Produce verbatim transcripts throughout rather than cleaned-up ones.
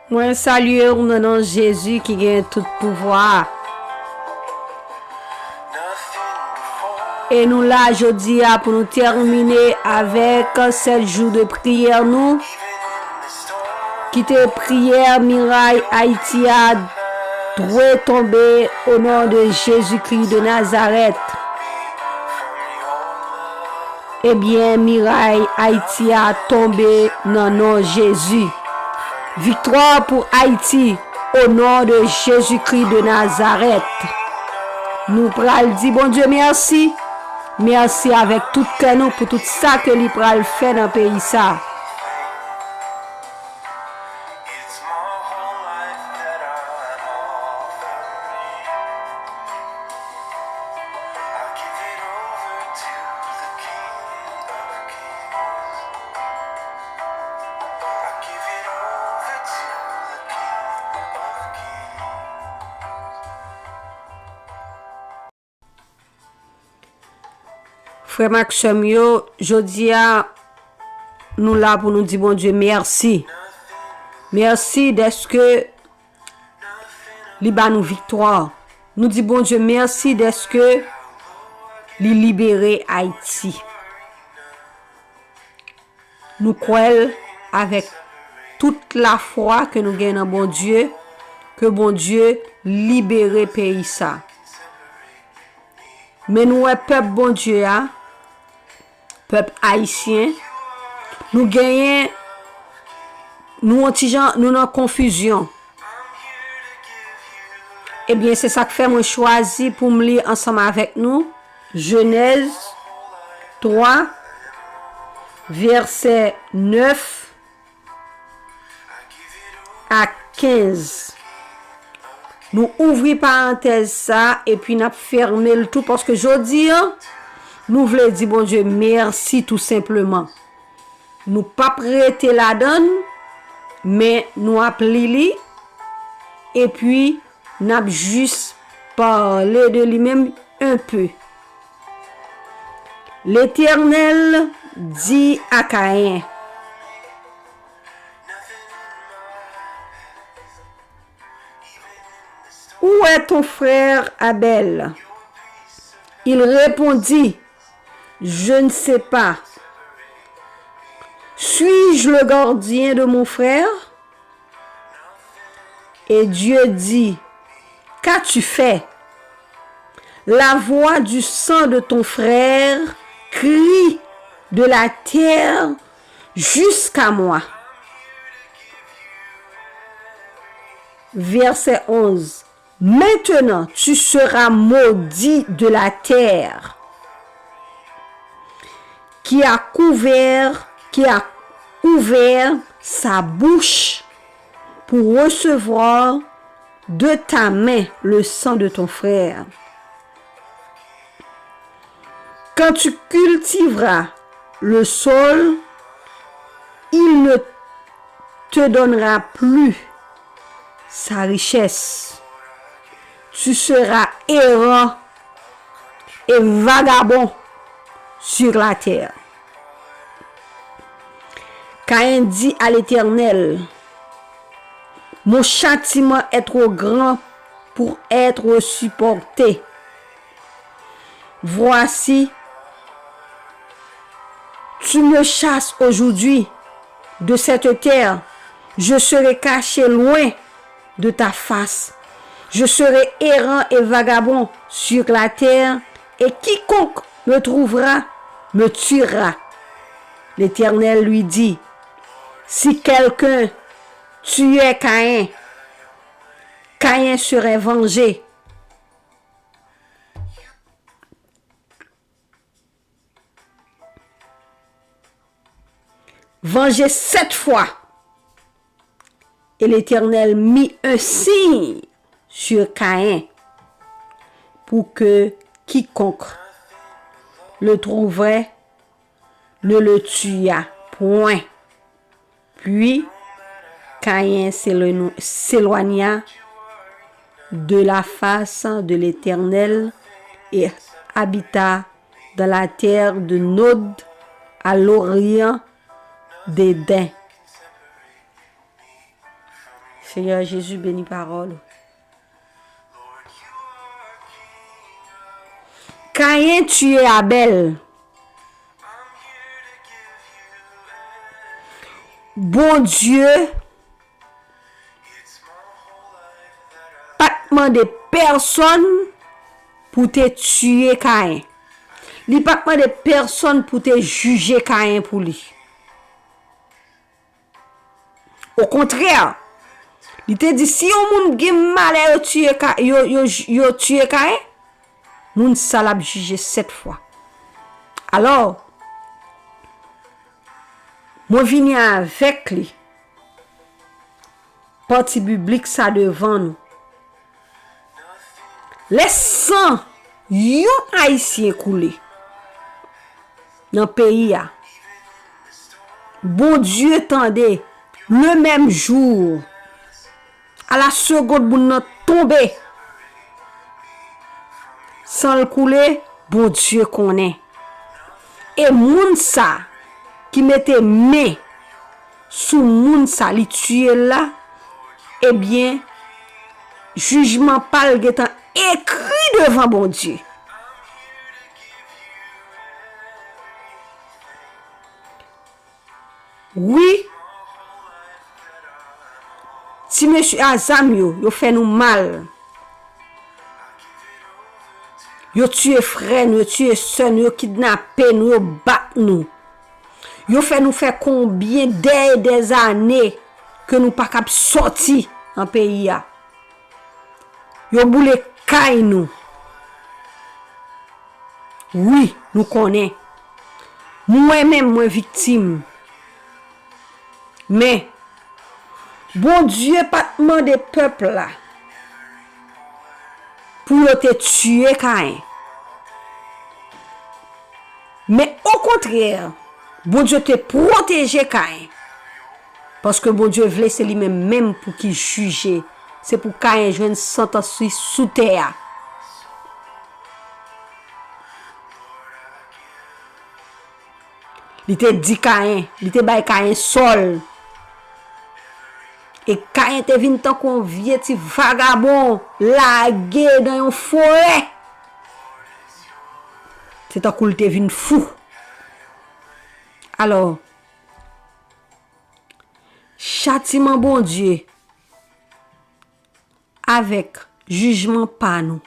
Mwen salye w nan non Jezi ki gen tout pouvwa a. E nou la jodi a pou nou tèmine avèk sèt jou de priyè nou. Kite priyè miray Ayiti a dwe tonbe o non de Jezikri de Nazarèt. Ebyen, miray Ayiti a tonbe nan non Jezi. Viktwa pou Ayiti, o non de Jezikri de Nazarèt. Nou pral di Bondye mèsi. Mèsi avèk tout kè nou pou tout sa ke li pral fè nan peyi sa. Frè m ak sè m yo, jodi a, nou la pou nou di Bondye mèsi. Mèsi dèske li ba nou viktwa. Nou di Bondye mèsi dèske li libere Ayiti. Nou kwè l avèk tout lafwa ke nou gen nan Bondye, ke Bondye libere peyi sa. Men nou wè pèp Bondye a, pèp ayisyen, nou genyen, nou yon ti jan, nou nan konfizyon. Ebyen, se sa k fè mwen chwazi pou m li ansanm avèk nou Jenèz twa, vèsè nèf a kenz. Nou ouvri parantèz sa epi n ap fèmen l tou, paske jodi a, nou vle di Bondye mèsi tou senpleman. Nou p ap rete ladan l, men nou ap li li, epi n ap jis pale de li menm un peu. Letènèl di a Kayen, Où est ton frère Abel? Il répondit, Je ne sais pas. Suis-je le gardien de mon frère? Et Dieu dit, Qu'as-tu fait? La voix du sang de ton frère crie de la terre jusqu'à moi. Verset onze. Maintenant tu seras maudit de la terre qui a couvert, qui a ouvert sa bouche pour recevoir de ta main le sang de ton frère. Quand tu cultiveras le sol, il ne te donnera plus sa richesse. Tu seras errant et vagabond sur la terre. Caïn dit à l'Éternel, Mon châtiment est trop grand pour être supporté. Voici, tu me chasses aujourd'hui de cette terre, je serai caché loin de ta face. Je serai errant et vagabond sur la terre, et quiconque me trouvera me tuera. L'Éternel lui dit, Si quelqu'un tuait Caïn, Caïn serait vengé. Vengé sept fois. Et l'Éternel mit un signe sur Caïn pour que quiconque le trouverait ne le tuât point. Puis Caïn s'éloign- s'éloigna de la face de l'Éternel et habita dans la terre de Nod, à l'orient d'Éden. Senyè Jezi, beni pawòl ou. Kayen tiye Abèl. Bondye pa t mande pèsonn pou te tiye Kayen. Li pa t mande pèsonn pou te jije Kayen pou li. Okontrè, li te di, si yon moun gen malè, yo tiye Ka-, yo, yo, yo tiye Kayen, moun sa l ap jije sèt fwa. Alò, mwen vini avèk li, pati biblik sa devan nou. Lè san yon Ayisyen koule nan peyi a, Bondye tande, le menm jou, a la segond moun nan tonbe, san l koule, Bondye konnen. E moun sa ki mete men sou moun sa li tiye l la, ebyen, jijman pa l gentan ekri devan Bondye. Wi, ti mesye a zam yo, yo fè nou mal. Yo tiye frè nou, yo tiye sè nou, yo kidnape nou, yo bat nou. Yo fè nou fè konbyen dè e dè zane ke nou pa kab sòti nan peyi a. Yo boule kay nou. Wi, nou konnen. Mwen menm, mwen viktim. Men, Bondye pa t mande pèp la pou yo te tiye Kayen. Men okontrè, Bondye te pwoteje Kayen. Paske Bondye vle se li menm menm pou ki jije. Se pou Kayen jwenn santans li sou tè a. Li te di Kayen, li te bay Kayen sòl. E Kayen te vin tankou yon vye ti vagabon, lage nan yon forè. Se tankou l te vin fou. Alò, chatiman Bondye avèk jijman pa nou.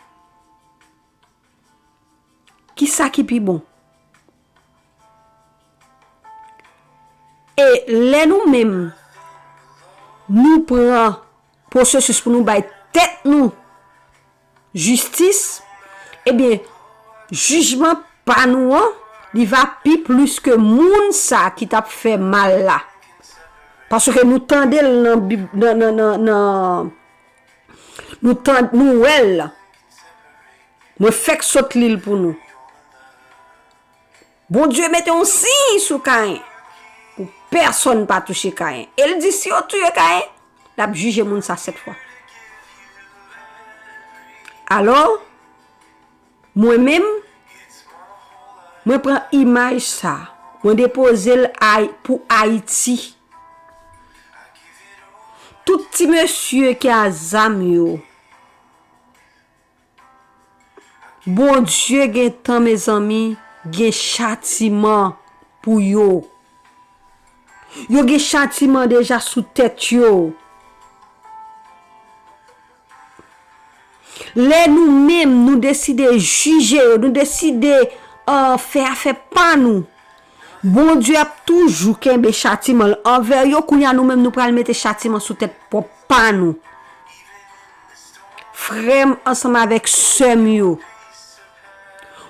Kisa ki pi bon? E lè nou menm, nou pran pwosesis pou nou bay tèt nou jistis, ebyen, jijman pa nou an, li va pi plis ke moun sa ki t ap fè mal la. Paske nou tande l nan Bib, nan, nan, nan, nan, nou tan-, nou wè l. Mwen fèk sot li l pou nou. Bondye mete yon siy sou Kayen pou pèsonn pa touche Kayen. E l di si yo touye Kayen, l ap jije moun sa sèt fwa. Alò, mwen menm, mwen pran imaj sa, mwen depoze l Ay-, pou Ayiti. Tout ti mesye ki a zam yo, Bondye gen tan, mezanmi, gen chatiman pou yo. Yo gen chatiman deja sou tèt yo. Lè nou menm, nou deside jije yo, nou deside, euh, fè afè pa nou, Bondye ap toujou kenbe chatiman l anvè yo. Kounye a, nou menm, nou pral mete chatiman sou tèt pwòp pa nou. Frè m ansanm avèk sè m yo,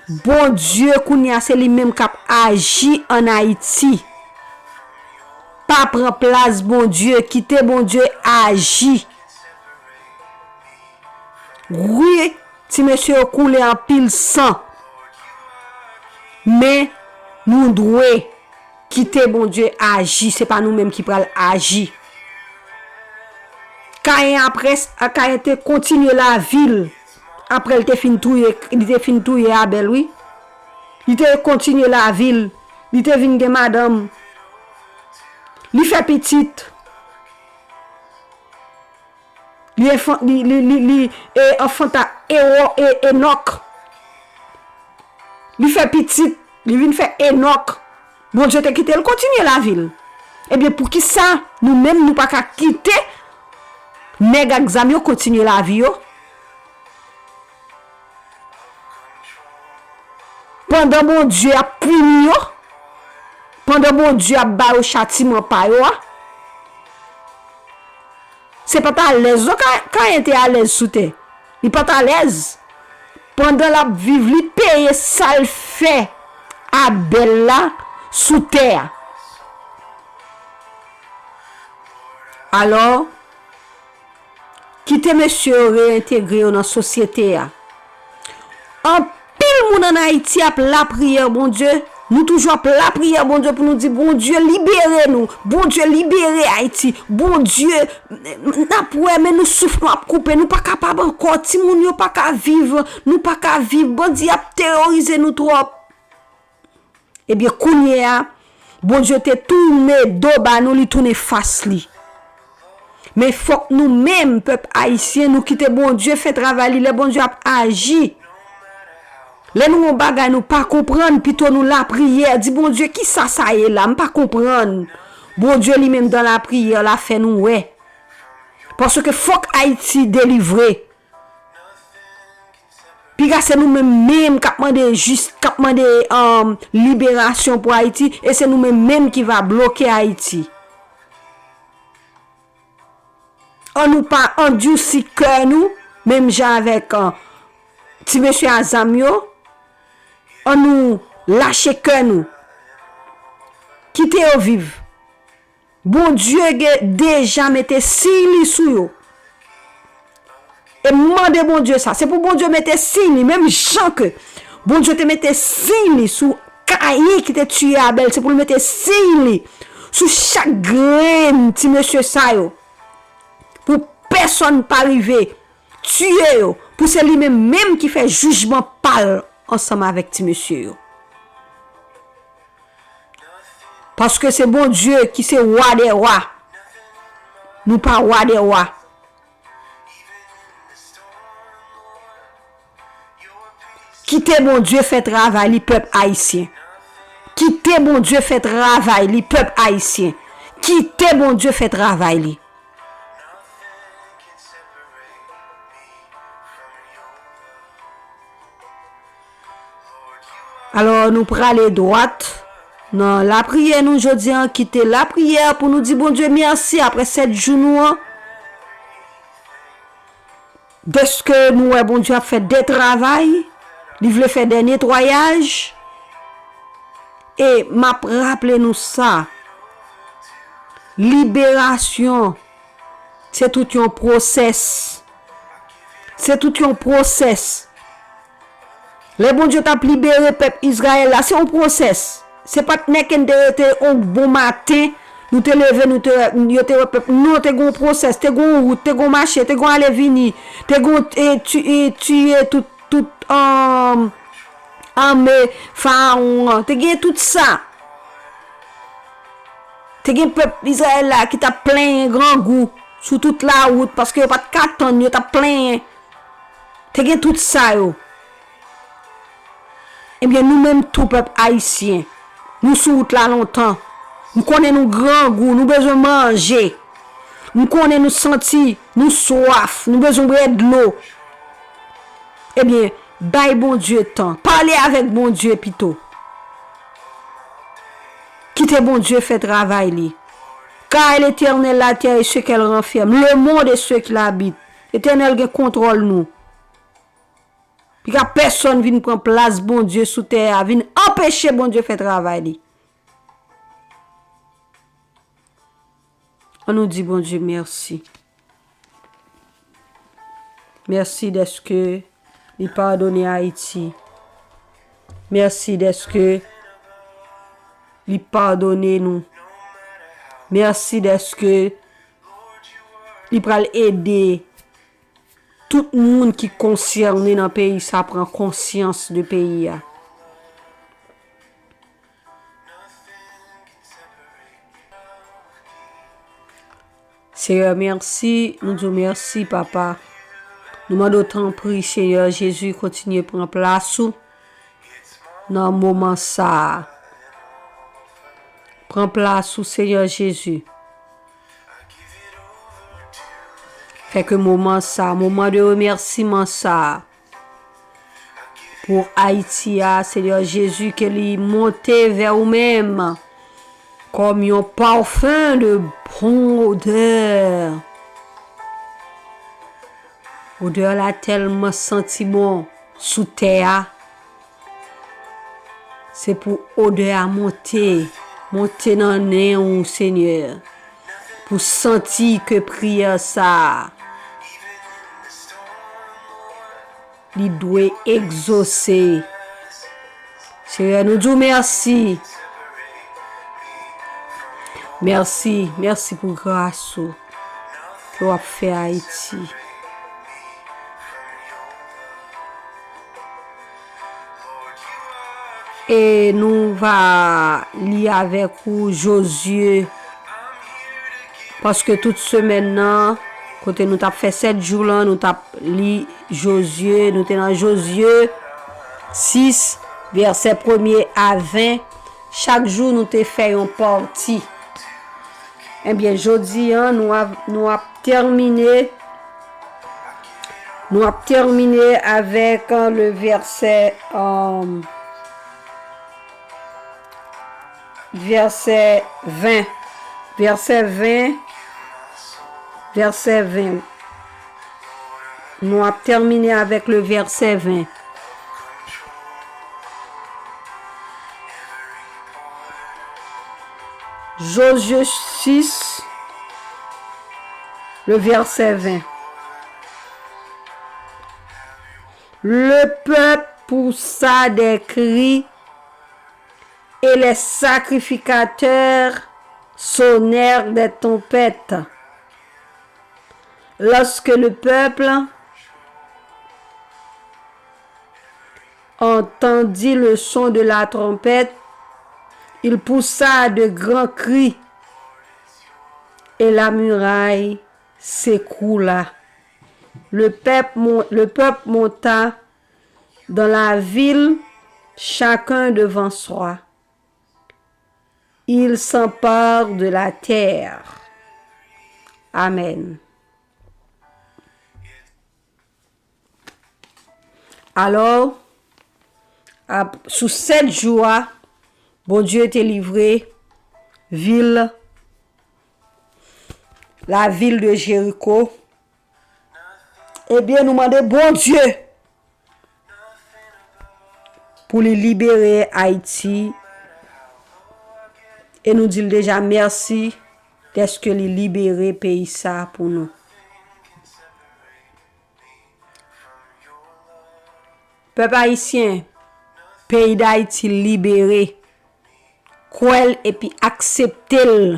Bondye kounye a se li menm k ap aji ann Ayiti. Pa pran plas Bondye, kite Bondye aji. Wi, ti mesye yo koule anpil san. Men, nou dwe kite Bondye aji, se pa nou menm ki pral aji. Kayen apre, Kayen te kontinye lavi l. Apre l te fin touye, li te fin touye Abèl, wi. Li te kontinye lavi l. Li te vin gen madanm. Li fè pitit. Li enfan, li, li, li, li e, anfanta Ewo, e, Enòk. Li fè pitit, li vin fè Enòk. Bondye te kite l kontinye lavi l. Ebyen, poukisa nou menm nou pa ka kite nèg ak zam yo kontinye lavi yo? Pandan Bondye ap pini yo, pandan Bondye ap ba yo chatiman pa yo a, se pa t alèz non Ka-, Kayen te alèz sou tè. Li pa t alèz. Pandan l ap viv, li peye sa l fè a bèl la sou tè a. Alò, kite mesye yo reyentegre yo nan sosyete a. Anpil moun ann Ayiti ap lapriyè Bondye. Nou toujou ap lapriyè Bondye pou nou di, "Bondye, libere nou. Bondye, libere Ayiti. Bondye, n ap wè, men nou souf nou ap koupe. Nou pa kapab ankò. Timoun yo pa ka viv. Nou pa ka viv. Bandi ap teworize nou twòp." Ebyen, kounye a, Bondye te tounen do ba nou, li tounen fas li. Men fòk nou menm, pèp ayisyen, nou kite Bondye fè travay li. Lè Bondye ap aji, lè nou wè yon bagay nou pa konprann, pito nou lapriyè, di, "Bondye, kisa sa ye la? M pa konprann." Bondye li menm dan lapriyè la fè nou wè. Paske fòk Ayiti delivre. Piga se nou menm menm k ap mande jis, k ap mande, um, liberasyon pou Ayiti, e se nou menm menm ki va bloke Ayiti. Ann nou pa andisi kè nou, menm jan avèk, uh, ti mesye a zam yo, ann nou lache kè nou. Kite yo viv. Bondye gen deja mete siy li sou yo. E m mande Bondye sa. Se pou Bondye mete siy li, menm jan ke Bondye te mete siy li sou Kayen ki te tiye Abèl, se pou l mete siy li sou chak grenn ti mesye sa yo. Pou pèsonn pa rive tiye yo. Pou se li menm menm ki fè jijman pa l ansanm avèk ti mesye yo. Paske se Bondye ki se wa dè wa. Nou pa wa dè wa. Kite Bondye fè travay li, pèp ayisyen. Kite Bondye fè travay li, pèp ayisyen. Kite Bondye fè travay li. Alò, nou prale dwat nan lapriyè nou jodi a. Kite lapriyè pou nou di Bondye mèsi apre sèt jou nou an. Dèske nou wè Bondye ap fè de travay, li vle fè de netwayaj. E m ap raple nou sa, liberasyon, se tout yon pwosès. Se tout yon pwosès. Lè Bondye t ap libere pèp Izrayèl la, se yon pwosès. Se pa t nèken te rete yon bon maten, nou te leve, nou te, yo te wè pèp. Non, te gen yon pwosès, te gen yon wout, te gen yon mache, te gen yon ale vini, te gen yon, e, ti-, e, tiye tout, tout, um, ame Farawon an. Te gen tout sa. Te gen pèp Izrayèl la ki t ap plenyen grangou sou tout lawout, paske yo pa t ka tann, yo t ap plenyen. Te gen tout sa yo. Ebyen, nou menm tou, pèp ayisyen, nou sou wout la lontan. M konnen nou grangou, nou bezwen manje. M konnen nou santi nou swaf, nou bezwen bwè dlo. Ebyen, bay Bondye tan. Pale avèk Bondye pito. Kite Bondye fè travay li. Car à l'Éternel la terre et ce qu'elle renferme, le monde et ceux qui l'habitent. Letènèl gen kontwòl nou. Piga pèsonn vin pran plas Bondye sou tè a, vin anpeche Bondye fè travay li. Ann nou di Bondye mèsi. Mèsi dèske li padone Ayiti. Mèsi dèske li padone nou. Mèsi dèske li pral ede tout moun ki konsène nan peyi sa pran konsyans de peyi a. Seyè, mèsi. Nou di w mèsi, Papa. Nou mande w, tanpri, Seyè Jezi, kontinye pran plas ou nan moman sa a. Pran plas ou, Seyè Jezi. Fè ke moman sa a, moman de remèsiman sa a, pou Ayiti a, Seyè Jezi, ke li monte vè ou menm kòm yon pafen de bon odè. Odè la tèlman santi bon sou tè a. Se pou odè a monte, monte nan nen ou, Senyè, pou santi ke priyè sa a li dwe egzose. Seyè, nou di w mèsi. Mèsi, mèsi pou gras ou ke w ap fè Ayiti. E nou va li avèk ou Jozye. Paske tout semèn nan, kote nou t ap fè sèt jou lan, nou t ap li Jozye, nou te nan Jozye sis, vèsè premye a ven. Chak jou, nou te fè yon pati. Ebyen, jodi a, nou ap, nou ap tèmine, nou ap tèmine avèk, euh, le vèsè, euh, vèsè ven. Vèsè ven. Vèsè ven. Nou ap tèmine avèk le vèsè ven. Jozye sis, le vèsè ven. Le peuple poussa des cris et les sacrificateurs sonnèrent des trompettes. Lorsque le peuple entendit le son de la trompette, il poussa de grands cris et la muraille s'écroula. Le peuple mon-, le peuple monta dans la ville, chacun devant soi. Il s'empare de la terre. Amen. Alò, ap-, sou sèt jou a, Bondye te livre vil, la ville de Jéricho. Ebyen, nou mande Bondye pou li libere Ayiti. E nou di l deja mèsi dèske li libere peyi sa pou nou. Pèp ayisyen, peyi Dayiti libere. Kwè l epi aksepte l.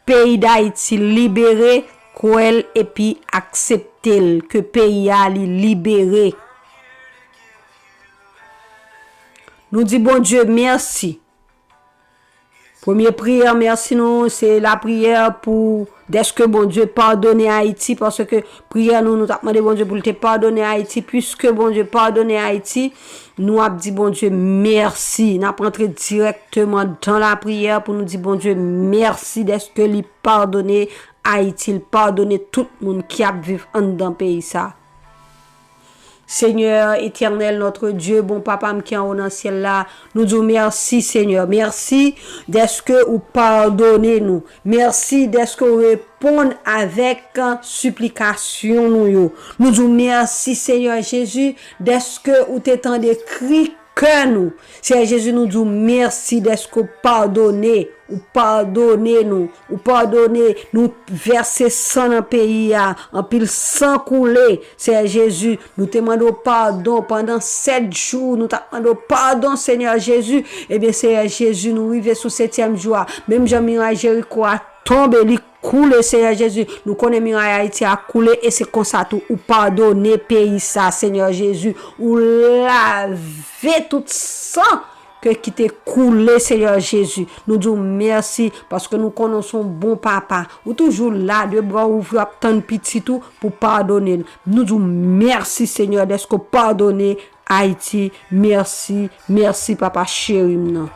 Peyi Dayiti libere, kwè l epi aksepte l, ke peyi a li libere. Nou di Bondye mèsi. Premye priyè mèsi nou, se lapriyè pou dèske Bondye padone Ayiti, paske priyè nou, nou t ap mande Bondye pou l te padone Ayiti, piske Bondye padone Ayiti, nou ap di Bondye mèsi. N ap rantre dirèkteman dan lapriyè pou nou di Bondye mèsi dèske li padone Ayiti, li padone tout moun ki ap viv anndan peyi sa. Senyè Etènèl, notre Dieu, bon Papa m ki anwo nan syèl la, nou di w mèsi, Senyè. Mèsi dèske ou padone nou. Mèsi dèske ou reponn avèk siplikasyon nou yo. Nou di w mèsi, Senyè Jezi, dèske ou te tande kri kè nou. Senyè Jezi, nou di w mèsi dèske w padone, ou padone nou, ou padone nou, vèse san nan peyi a, anpil san koule. Senyè Jezi, nou te mande w padon pandan sèt jou, nou t ap mande w padon, Senyè Jezi. Ebyen, Senyè Jezi, nou rive sou setyèm jou a. Menm jan miray Jeriko a tonbe, li koule, Senyè Jezi. Nou konnen miray Ayiti a koule e se konsa tou ou padone peyi sa, Senyè Jezi. Ou lave tout san ke ki te koule, Senyè Jezi. Nou di w mèsi paske nou konnen w se yon bon papa. Ou toujou la, de bra w ouvri, w ap tann pitit ou pou padone l. Nou di w mèsi, Senyè, dèske w padone Ayiti. Mèsi, mèsi, papa cheri m nan.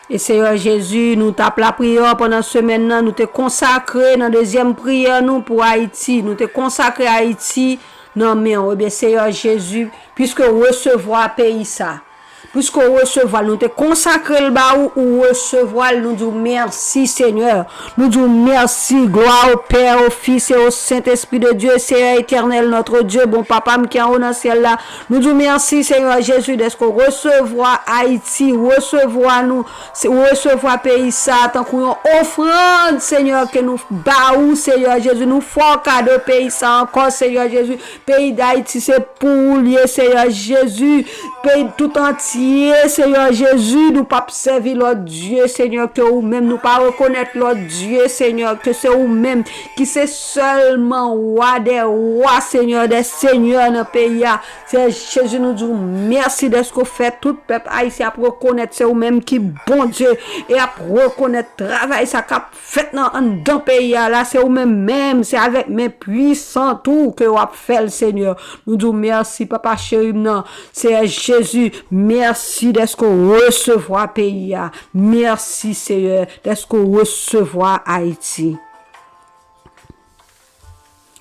E Seyè Jezi, nou t ap lapriyè pandan semèn nan, nou te konsakre nan dezyèm priyè nou pou Ayiti. Nou te konsakre Ayiti nan men w. Ebyen, Seyè Jezi, piske w resevwa peyi sa, piske w resevwa l, nou te konsakre l ba ou, ou resevwa l, nou di w mèsi, Senyè. Nou di w mèsi, gloire au Père, au Fils et au Saint-Esprit de Dieu, Seyè etènèl, notre Dieu, bon papa m ki anwo nan syèl la. Nou di w mèsi, Seyè Jezi, dèske w resevwa Ayiti, resevwa nou, se, resevwa peyi sa a tankou yon ofrann, Senyè, ke nou ba ou, Seyè Jezi. Nou fè w kado peyi sa ankò, Seyè Jezi. Peyi Dayiti, se pou ou l ye, Seyè Jezi. Peyi tout antye, Seyè Jezi, nou p ap sèvi lòt dye, Senyè, ke ou menm. Nou pa rekonèt lòt dye, Senyè, ke se ou menm ki se sèlman Wa dè wa, Senyè dè senyè nan peyi a. Seyè Jezi, nou di w mèsi dèske w fè tout pèp ayisyen ap rekonèt se ou menm ki Bondye e ap rekonèt travay sa k ap fèt nan anndan peyi a la, se ou menm menm, se avèk men pwisant ou ke w ap fè l, Senyè. Nou di w mèsi, papa cheri m nan. Seyè Jezi, mèsi dèske w resevwa peyi a. Mèsi, Seyè, dèske w resevwa Ayiti.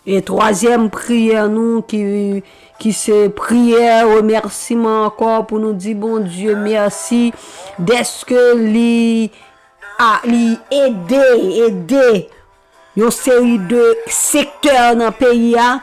E twazyèm priyè nou ki, ki se priyè remèsiman ankò pou nou di Bondye mèsi dèske li a, li ede, ede yon seri de sektè nan peyi a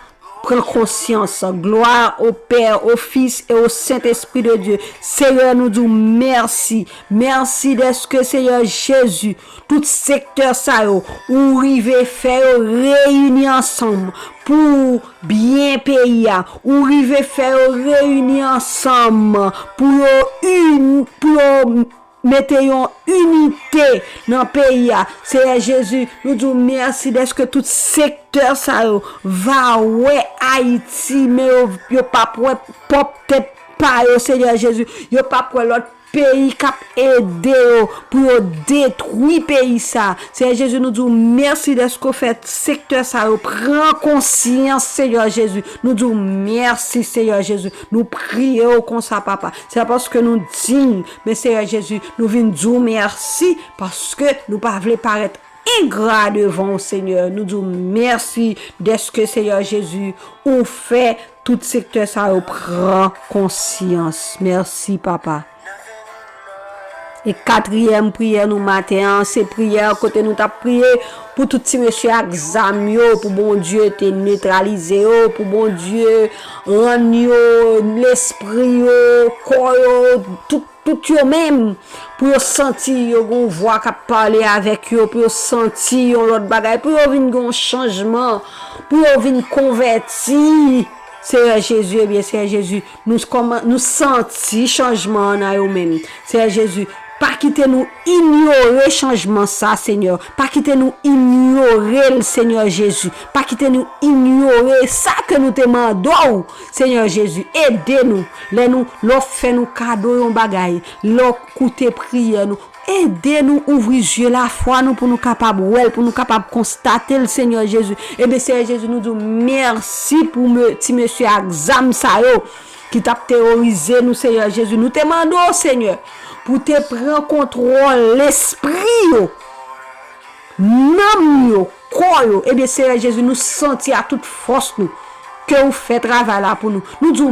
pran konsyans. Gloire au Père, au Fils et au Saint-Esprit de Dieu. Seyè, nou di w mèsi. Mèsi dèske, Seyè Jezi, tout sektè sa yo, ou rive fè yo reyini ansanm pou byen peyi a. Ou rive fè yo reyini ansanm pou yo ini, pou yo mete yon inite nan peyi a. Seyè Jezi, nou di w mèsi dèske tout sektè sa yo va wè Ayiti, men yo, yo p ap wè pwòp tèt pa yo, Seyè Jezi. Yo p ap wè lòt peyi k ap ede yo pou yo detwi peyi sa. Seyè Jezi, nou di w mèsi dèske w fè sektè sa yo pran konsyans, Seyè Jezi. Nou di w mèsi, Seyè Jezi. Nou priye w konsa, papa. Se pa paske nou diy, men Seyè Jezi, nou vin di w mèsi paske nou pa vle parèt engra devan w, Senyè. Nou di w mèsi dèske, Seyè Jezi, ou fè tout sektè sa yo pran konsyans. Mèsi, papa. E katriyèm priyè nou maten an, se priyè kote nou t ap priye pou tout ti mesye ak zam yo, pou Bondye te netralize yo, pou Bondye rann yo lespri yo, kò yo, tout, tout yo menm, pou yo santi yo gen yon vwa k ap pale avèk yo, pou yo santi yon lòt bagay, pou yo vin gen yon chanjman, pou yo vin konvèti. Seyè Jezi, ebyen, Seyè Jezi, nou kòman, nou santi chanjman an nan yo menm. Seyè Jezi, pa kite nou inyore chanjman sa, Senyè. Pa kite nou inyore l, Senyè Jezi. Pa kite nou inyore sa ke nou te mande w, Senyè Jezi. Ede nou. Lè nou, lè w fè nou kado yon bagay, lè w koute priyè nou, ede nou ouvri zye lafwa nou pou nou kapab wè l, pou nou kapab konstate l, Senyè Jezi. Ebyen, Senyè Jezi, nou di w mèsi pou me, ti mesye ak zam sa yo ki t ap teworize nou, Senyè Jezi. Nou te mande w, Senyè, pou w te pran kontwòl lespri yo, nanm yo, kò yo. Ebyen, Seyè Jezi, nou santi a tout fòs nou ke ou fè travay la pou nou. Nou di w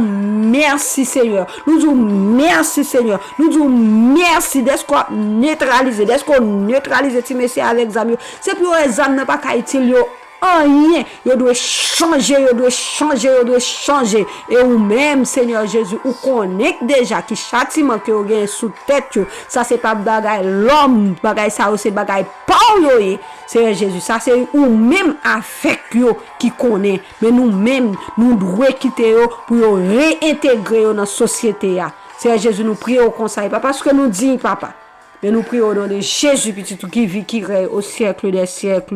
mèsi, Senyè. Nou di w mèsi, Senyè. Nou di w mèsi dèske w ap netralize, dèske w netralize ti mesye avèk zam yo. Se pou yo wè zam nan pa ka itil yo anyen. Yo dwe chanje, yo dwe chanje, yo dwe chanje. E ou menm, Senyè Jezi, ou konnen deja ki chatiman ke yo genyen sou tèt yo. Sa se pa bagay lòm, bagay sa yo se bagay pa w yo ye. Senyè Jezi, sa se ou menm avèk yo ki konnen. Men nou menm, nou dwe kite yo pou yo reyentegre yo nan sosyete a. Senyè Jezi, nou priye w konsa. E pa paske nou diy, Papa. Men nou priye w o non de Jezi, Pitit ou ki vi, ki rèy o syèk dè syèk.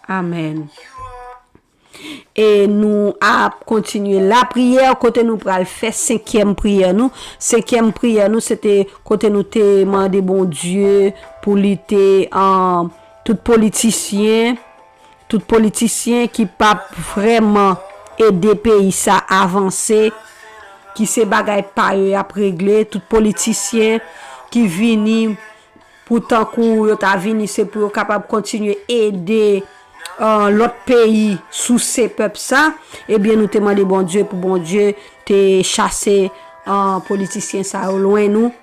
Amèn. E nou ap kontinye lapriyè, kote nou pral fè senkyèm priyè nou. Senkyèm priyè nou, se te kote nou te mande Bondye pou li te, um, tout politisyen, tout politisyen ki p ap vrèman ede peyi sa avanse, ki se bagay pa yo y ap regle, tout politisyen ki vini pou tankou yo ta vini, se pou yo kapab kontinye ede, uh, lòt peyi souse pèp sa, ebyen, nou te mande Bondye pou Bondye te chase, uh, politisyen sa yo lwen nou.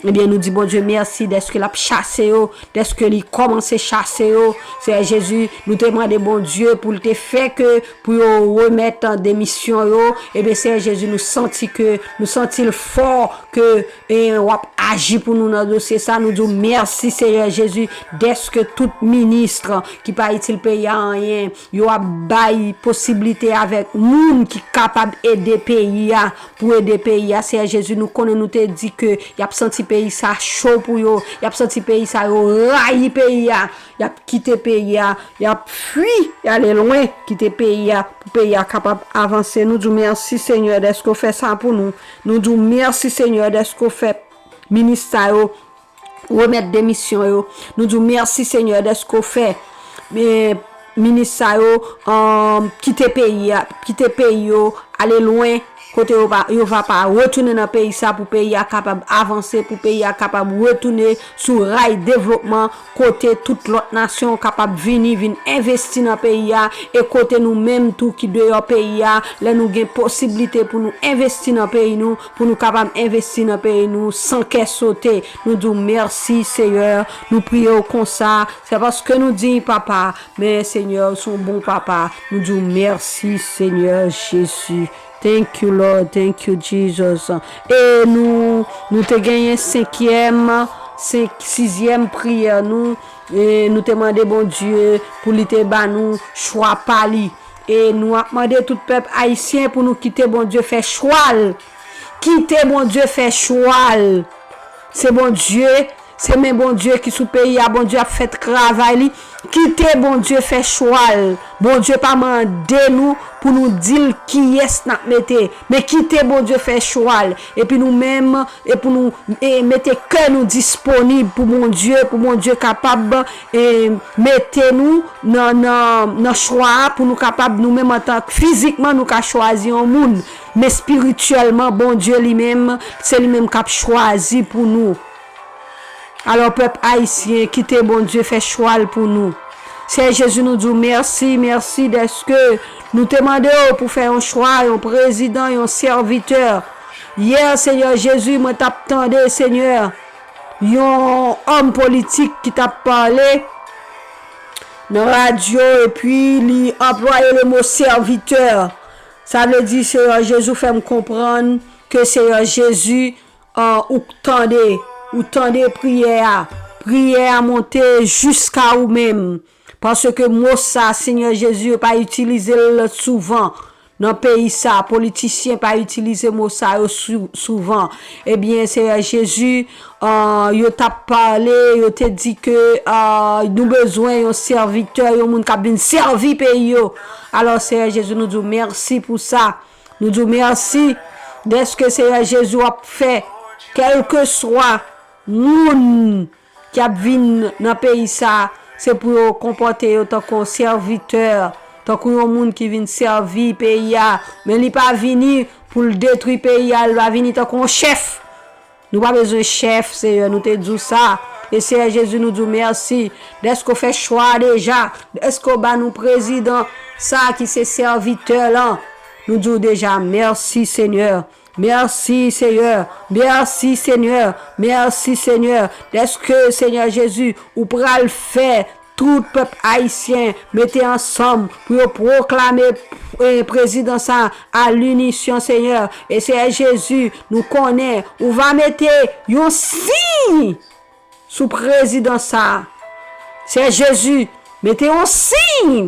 Ebyen, nou di Bondye mèsi dèske l ap chase yo, dèske li kòmanse chase yo. Seyè Jezi, nou te mande Bondye pou l te fè ke pou yo remèt demisyon yo. Ebyen, Seyè Jezi, nou santi ke, nou santi l fò ke, e, w ap aji pou nou nan dosye sa. Nou di w mèsi, Seyè Jezi, dèske tout minis ki pa itil peyi a anyen, yo ap bay posiblite avèk moun ki kapab ede peyi a, pou ede peyi a. Seyè Jezi, nou konnen nou te di ke y ap santi peyi sa cho pou yo, y ap santi peyi sa yo rayi peyi a, y ap kite peyi a, y ap fui, y ale lwen, kite peyi a, pou peyi a kapab avanse. Nou di w mèsi, Senyè, dèske w fè sa pou nou. Nou di w mèsi, Senyè, dèske w fè minis sa yo remèt demisyon yo. Nou di w mèsi, Senyè, dèske w fè, e, minis sa yo, um, kite peyi a, kite peyi yo, ale lwen, kote yo va, yo va pa retounen nan peyi sa, pou peyi a kapab avanse, pou peyi a kapab retounen sou ray devlopman, kote tout lòt nasyon kapab vini, vin envesti nan peyi a, e kote nou menm tou ki deyò peyi a, lè nou gen posiblite pou nou envesti nan peyi nou, pou nou kapab envesti nan peyi nou san kè sote. Nou di w mèsi, Seyè. Nou priye w konsa. Se paske nou diy, Papa. Men, Senyè, ou se yon bon Papa. Nou di w mèsi, Senyè Jezi. Thank you, Lord. Thank you, Jesus. E nou, nou te genyen senkyèm, senk, sizyèm priyè nou. E nou te mande Bondye pou li te ba nou chwa pa li. E nou ap mande tout pèp ayisyen pou nou kite Bondye fè chwa l. Kite Bondye fè chwa l. Se Bondye, se men Bondye ki sou peyi a, Bondye ap fè travay li. Kite Bondye fè chwa l. Bondye pa mande nou pou nou di l kiyès n ap mete. Men kite Bondye fè chwa l. Epi nou menm, e pou nou, e mete kè nou disponib pou Bondye, pou Bondye kapab, e, mete nou nan, nan, nan chwa a, pou nou kapab, nou menm antan k fizikman, nou ka chwazi yon moun, men espirityèlman, Bondye li menm, se li menm k ap chwazi pou nou. Alò, pèp ayisyen, kite Bondye fè chwa l pou nou. Seyè Jezi, nou di w mèsi, mèsi dèske nou te mande w pou fè yon chwa, yon prezidan, yon sèvitè. Yè, Seyè Jezi, mwen t ap tande, Senyè, yon òm politik ki t ap pale nan radyo, epi li anplwaye le mo sèvitè. Sa vle di, Seyè Jezi, ou fè m konprann ke, Seyè Jezi, an, ou tande, ou tande priyè a. Priyè a monte jiska ou menm. Paske mo sa, Senyè Jezi, yo pa itilize l souvan nan peyi sa. Politisyen pa itilize mo sa yo sou-, souvan. Ebyen, Senyè Jezi, an, yo t ap pale, yo te di ke, an, nou bezwen yon sèvitè, yon moun k ap vin sèvi peyi yo. Alò, Senyè Jezi, nou di w mèsi pou sa. Nou di w mèsi dèske Seyè Jezi w ap fè kèlkeswa moun ki ap vin nan peyi sa, se pou yo konpòte yo tankou yon sèvitè, tankou yon moun ki vin sèvi peyi a. Men li pa vini pou l detwi peyi a, li pa vini tankou yon chèf. Nou pa bezwen chèf, Seyè, nou te di w sa. E Seyè Jezi, nou di w mèsi dèske w fè chwa a deja, dèske w ba nou prezidan sa ki se sèvitè lan. Nou di w deja mèsi, Senyè. Mèsi, Senyè. Mèsi, Senyè. Mèsi, Senyè. Dèske, Senyè Jezi, ou pral fè tout pèp ayisyen mete ansanm pou yo pwoklame, eh, prezidan sa a, a linisyon, Senyè. E Senyè Jezi, nou konnen ou va mete yon siy sou prezidan sa a. Senyè Jezi, mete yon siy.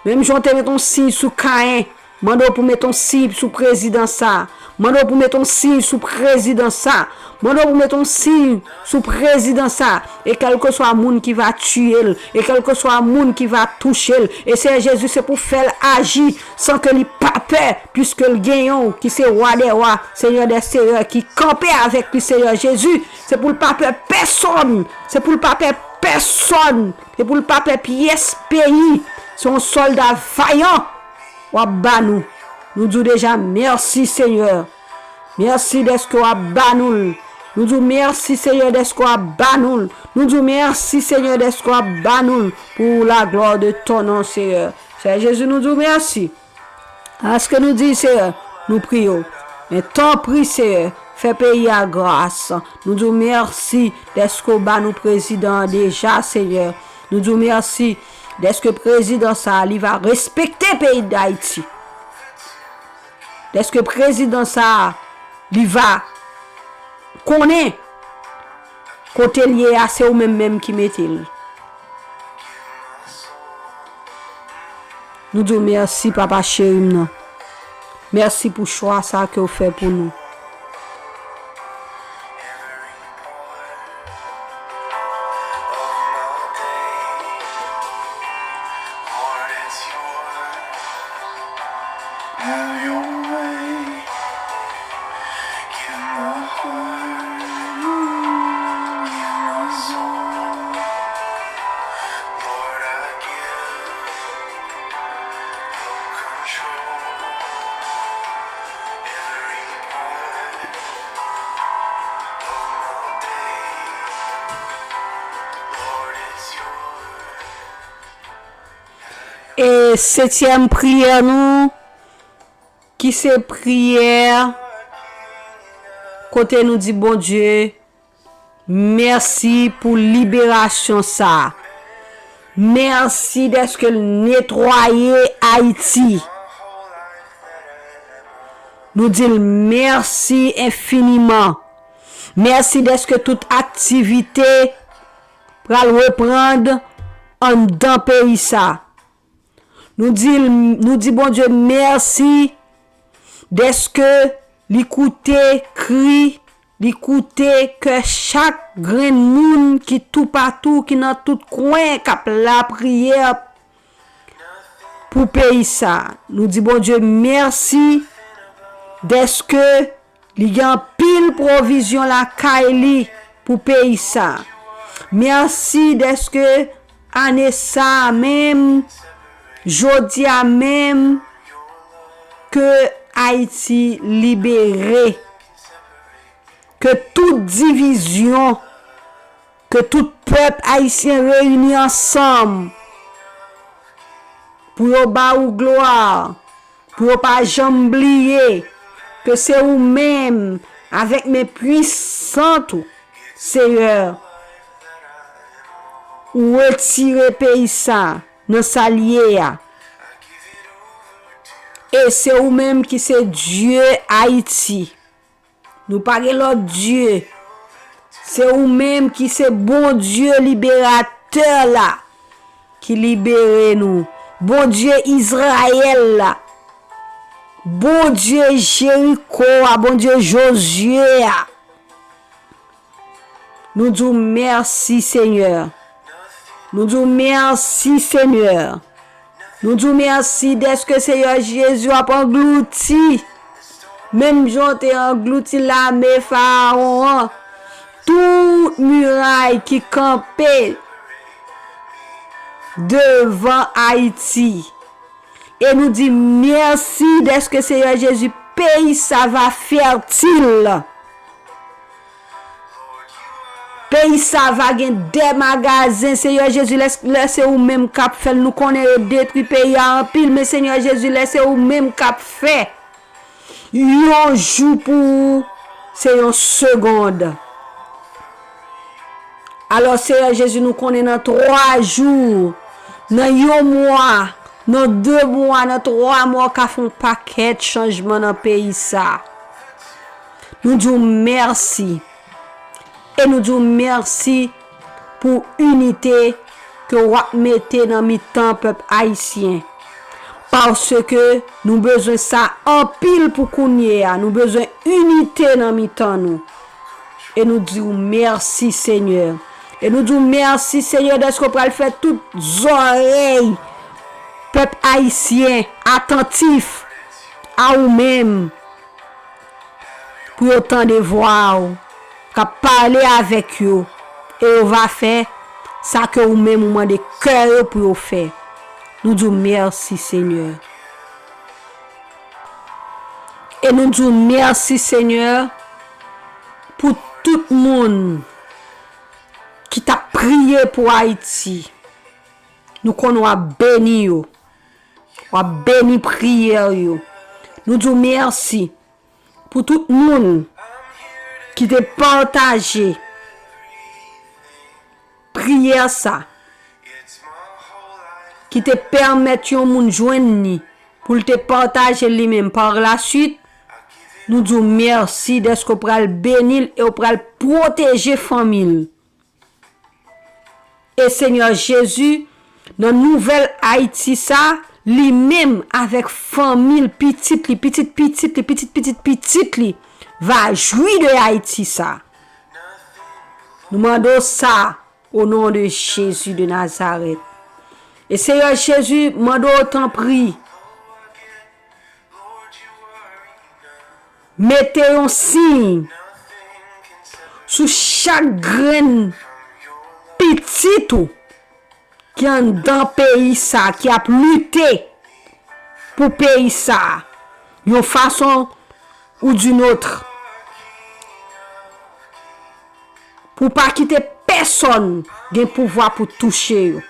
Menm jan w te mete yon siy sou Kayen, mande w pou mete yon siy sou prezidan sa a. Mande w pou mete yon siy sou prezidan sa a. Mande w pou mete yon siy sou prezidan sa a. E kèlkeswa moun ki va tiye l, e kèlkeswa moun ki va touche l, e Senyè Jezi, se pou fè l aji san ke li pa pè, piske l gen yon ki se Wa dè wa, Senyè dè seyè, ki kanpe avèk li, Senyè Jezi. Se pou l pa pè pèsonn. Se pou l pa pè pèsonn. Se pou l pa pè pyès peyi. Se yon sòlda vayan w ap ba nou. Nou di w deja mèsi, Senyè. Mèsi dèske w ap ba nou l. Nou di w mèsi, Senyè, dèske w ap ba nou l. Nou di w mèsi, Senyè, dèske w ap ba nou l pou la glwa de ton non, Senyè. Senyè Jezi, nou di w mèsi. Paske nou di, Seyè, nou priye w. Men tanpri, Seyè, fè peyi a gras. Nou di w mèsi dèske w ba nou prezidan an deja, Seyè. Nou di w mèsi dèske prezidan sa a, li va respekte peyi Dayiti. Dèske prezidan sa a, li va konnen kote l ye a, se ou menm menm ki mete l. Nou di w mèsi, papa cheri m nan. Mèsi pou chwa sa ke w fè pou nou. E setyèm priyè nou, ki se priyè kote nou di Bondye, mèsi pou liberasyon sa a. Mèsi dèske l netwaye Ayiti. Nou di l mèsi enfiniman. Mèsi dèske tout aktivite pral reprann anndan peyi sa. Nou di l, nou di Bondye mèsi dèske li koute kri, li koute kè chak grenn moun ki toupatou, ki nan tout kwen, k ap lapriyè pou peyi sa. Nou di Bondye mèsi dèske li gen anpil pwovizyon lakay li pou peyi sa. Mèsi dèske ane sa a menm, jodi a menm, ke Ayiti libere, ke tout divizyon, ke tout pèp ayisyen reyini ansanm pou yo ba ou glwa, pou yo pa janm bliye ke se ou menm, avèk men pwisant ou, Seyè, ou retire peyi sa nan sa l ye a. E se ou menm ki se Dye Ayiti. Nou pa gen lòt dye. Se ou menm ki se Bondye liberatè la, ki libere nou. Bondye Izrayèl la. Bondye Jeriko a, Bondye Jozye a. Nou di w mèsi, Senyè. Nou di w mèsi, Senyè. Nou di w mèsi dèske Senyè Jezi w ap anglouti, menm jan w te anglouti lame Farawon an, tout miray ki kanpe devan Ayiti. E nou di mèsi dèske Senyè Jezi, peyi sa va fètil. Peyi sa va gen de magazen, Senyè Jezi, lè, lè se ou menm k ap fè l. Nou konnen yo detwi peyi a anpil, men Senyè Jezi, lè se ou menm k ap fè yon jou pou ou, se yon segond. Alò, Seyè Jezi, nou konnen nan twa jou, nan yon mwa, nan de mwa, nan twa mwa, w ka fè yon pakèt chanjman nan peyi sa. Nou di w mèsi. E nou di w mèsi pou inite ke w ap mete nan mitan pèp ayisyen. Paske nou bezwen sa anpil pou kounye a. Nou bezwen inite nan mitan nou. E nou di w mèsi, Senyè. E nou di w mèsi, Senyè, dèske w pral fè tout zòrèy pèp ayisyen atantif a ou menm pou yo tande vwa w k ap pale avèk yo, e yo va fè sa ke ou menm ou mande kè yo pou yo fè. Nou di w mèsi, Senyè. E nou di w mèsi, Senyè, pou tout moun ki t ap priye pou Ayiti. Nou konnen w ap beni yo. W ap beni priyè yo. Nou di w mèsi pou tout moun ki te pataje priyè sa, ki te pèmèt yon moun jwenn li pou l te pataje l li menm. Par la suite, nou di w mèsi dèske w pral beni l e w pral pwoteje fanmi l. E Senyè Jezi, nan nouvèl Ayiti sa, li menm avèk fanmi l, pitit li, pitit pitit li, pitit pitit pitit li, va jwi de Ayiti sa. Nou mande w sa, o non de Jezi de Nazarèt. E Seyè Jezi, mande w tanpri, mete yon siy sou chak grenn pitit ou ki anndan peyi sa, ki ap lite pou peyi sa, yon fason ou d'une autre. Pou pa kite pèsonn gen pouvwa pou touche yo.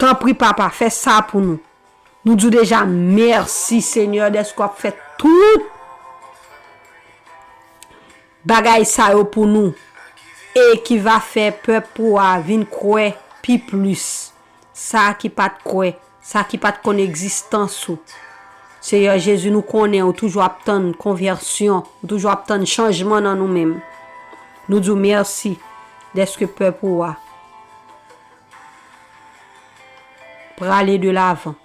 Tanpri, Papa, fè sa pou nou. Nou di w deja mèsi, Senyè, dèske w ap fè tout bagay sa yo pou nou e ki va fè pèp ou a vin kwè pi plis. Sa ki pa t kwè, sa ki pa t konn egzistans ou. Seyè Jezi, nou konnen ou toujou ap tann konvèsyon, ou toujou ap tann chanjman nan nou menm. Nou di w mèsi dèske pèp ou a prale de lavan.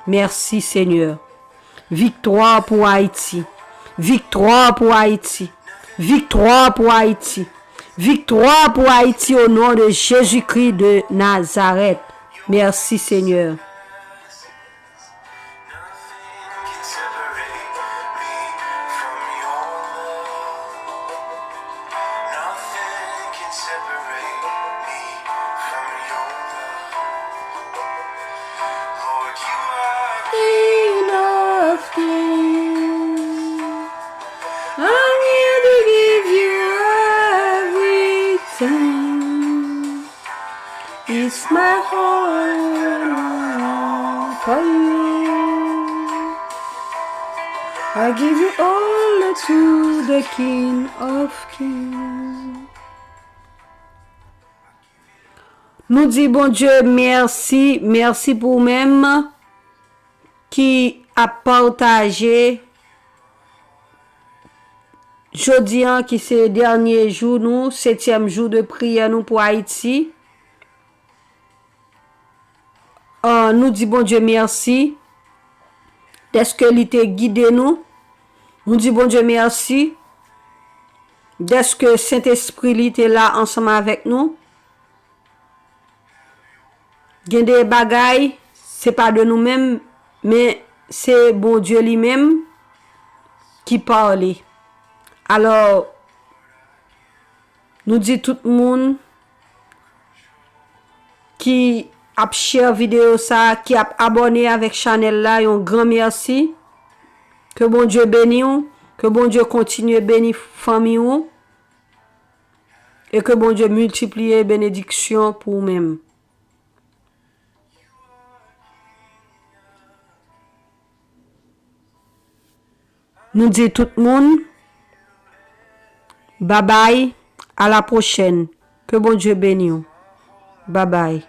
Mèsi, Senyè. Viktwa pou Ayiti. Viktwa pou Ayiti. Viktwa pou Ayiti. Viktwa pou Ayiti, o non de Jezikri de Nazarèt. Mèsi, Senyè. King of kings, I'm here to give you everything. It's my heart for you. I give you all to the King of kings. Nou di Bondye mèsi, mèsi pou ou menm ki ap pataje jodi an ki se dènye jou nou, setyèm jou de priyè nou pou Ayiti. Ah, nou di Bondye mèsi dèske li te gide nou. Nou di Bondye mèsi dèske Sentespri li te la ansanm avèk nou. Gen de bagay, se pa de nou menm, men se Bondye li menm ki pale. Alò, nou di tout moun ki ap share videyo sa, ki ap abòne avèk chanèl la, yon gran mèsi. Ke Bondye beni w, ke Bondye kontinye beni fanmi w, e ke Bondye miltipliye benediksyon pou ou menm. Nou di tout moun, babay, A la pwochèn. Ke Bondye beni w. Babay.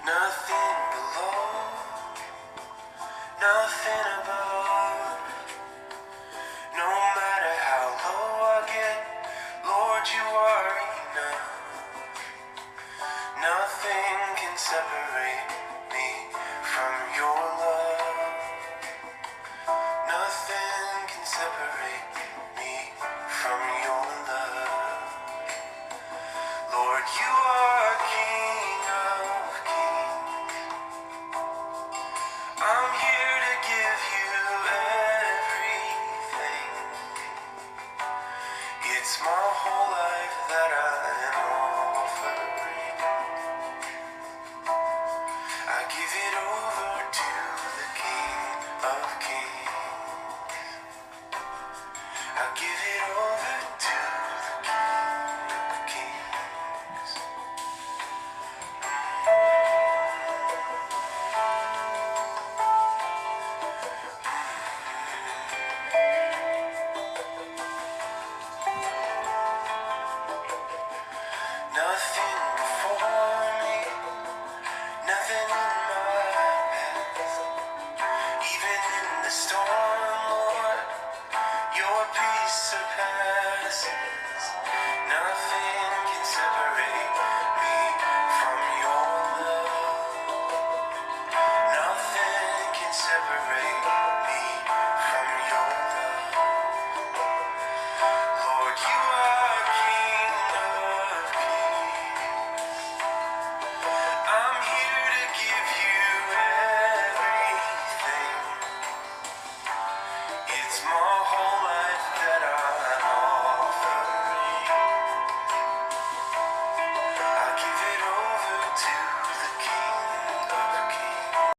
Nothing below, nothing above. No matter how low I get, Lord, you are enough. Nothing can separate me from your love. Nothing can separate me from your love. Lord, you